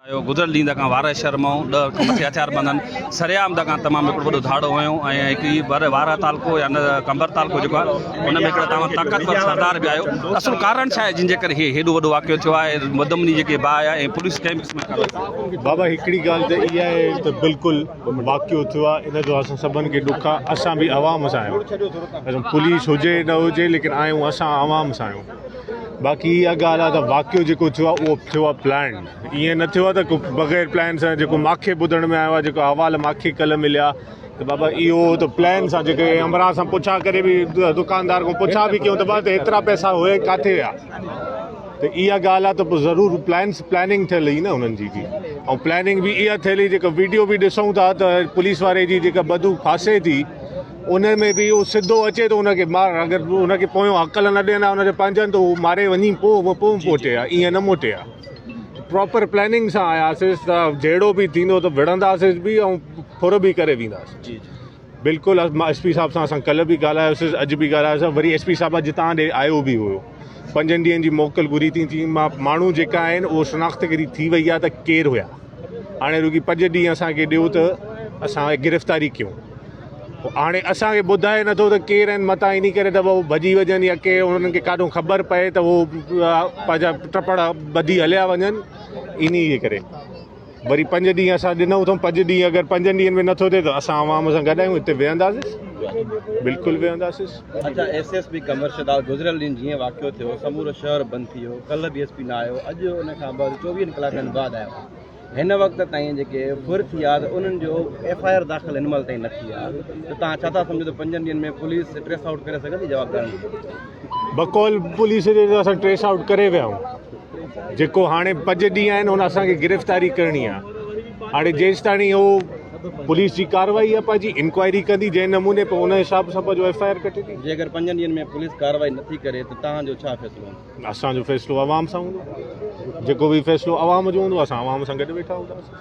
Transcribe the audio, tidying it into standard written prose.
آيو گذريل ڏينهن کان وارهه شهر مان 10 کان مٿي هٿياربندن سرعام دڪان تمام هڪڙو وڏو ڌاڙو هنيو ۽ هڪ هي وارهه تعلقو يا نه قمبر تعلقو جيڪو آهي ان ۾ هڪڙا تمام طاقتور سردار به آيو اصل ڪارڻ ڇا آهي جن جي ڪري هي هيڏو وڏو واقعو ٿيو آهي بدامني جيڪي باهه آهي ۽ پوليس ڪنهن به قسم جي ڪارروائي بابا هڪڙي ڳالهه ته اها آهي ته بلڪل واقعو ٿيو آهي ان جو اسان سڀن کي ڏک آهي اسان به عوام سان آهيون پوليس هجي نه هجي ليڪن آهيون اسان عوام سان آهيون باقي اها ڳالهه آهي ته واقعو جيڪو ٿيو آهي اهو ٿيو آهي پلانڊ ائين نه ٿيو آهي ته ڪو بغير پلان سان جيڪو ماکي ٻڌڻ ۾ آيو آهي جيڪو احوال ماکي ڪلهه مليا ته بابا اهو ته پلان سان جيڪي همراهه سان پڇا ڪري به دڪاندار کان پڇا به ڪيون ته بابا هيترا پئسا هئي ڪاٿي ويا ته اها ڳالهه آهي ته پوء ضرور پلان پلاننگ ٿيل هئي نه انهن جي به ۽ پلاننگ به اها ٿيل هئي جيڪا ويڊيو به ڏسون ٿا ته پوليس واري جي جيڪا بدوق ڦاسي ٿي ان ۾ به اهو سڌو اچي ٿو ان کي مار اگر ان کي پويون هڪل نه ڏين ها ان جي پنهنجن ته هو ماري وڃي پوء پوء موٽي ها ائين نه موٽي ها پراپر پلاننگ سان آياسيس ته جهيڙو به ٿيندو ته وڙهنداسيس به ۽ ڦر به ڪري وينداسين جي بلڪل ايس پي صاحب سان اسان ڪلهه به ڳالهايوسيس اڄ به ڳالهايوسيس وري ايس پي صاحب اڄ تان ڏي آيو به هيو پنجن ڏينهن جي موڪل گهري ٿي چي مان ماڻهو جيڪا آهن اهو شناخت ڪري ٿي وئي آهي ته ڪير هيا هاڻي رڳي پنج ڏينهن اسان کي ڏيو ته اسان گرفتاري ڪيون هاڻي اسان کي ٻڌائي نٿو ته ڪير آهن متان انهي ڪري ته هو ڀڄي وڃن يا ڪي انهن کي ڪاڏو خبر پئي ته هو پنهنجا ٽپڙ ٻڌي هليا وڃن انهي جي ڪري وري پنج ڏينهن اسان ڏنو اٿئون پنج ڏينهن اگر پنجن ڏينهن ۾ نٿو ٿئي ته اسان عوام سان گڏ آهيون هتي ويهنداسين بلڪل ويهنداسين. اڇا S S P Qamar Shahdad گذريل ڏينهن جيئن واقعو ٿيو سمورو شهر بند ٿي ويو ڪلهه به ايس پي نه آيو اڄ ان کان بعد چوويهن ڪلاڪن بعد آيو هن وقت تائين جيڪي ڦر ٿي آ ته انهن جو ايف I R داخل هن مهل تائين نه ٿي آ ته توهان ڇا ٿا سمجهو ته پنجن ڏينهن ۾ پوليس ٽريس آئوٽ ڪري سگهندي جوابدارن کي؟ بقول پوليس جي ته اسان ٽريس آئوٽ ڪري ويا آهيون جيڪو هاڻي پنج ڏينهن آهن ان اسان کي گرفتاري ڪرڻي آ هاڻي جيستاڻي هو پوليس جي ڪارروائي آ پنهنجي انڪوائري ڪندي جنهن نموني پوء ان حساب سان پنهنجو ايف I R ڪٽيندي. جيڪر پنجن ڏينهن ۾ پوليس ڪارروائي نٿي ڪري ته توهان جو ڇا فيصلو هوندو؟ اسان جو فيصلو عوام سان هوندو جيڪو به فيصلو عوام جو هوندو اسان عوام سان گڏ ويٺا هونداسين.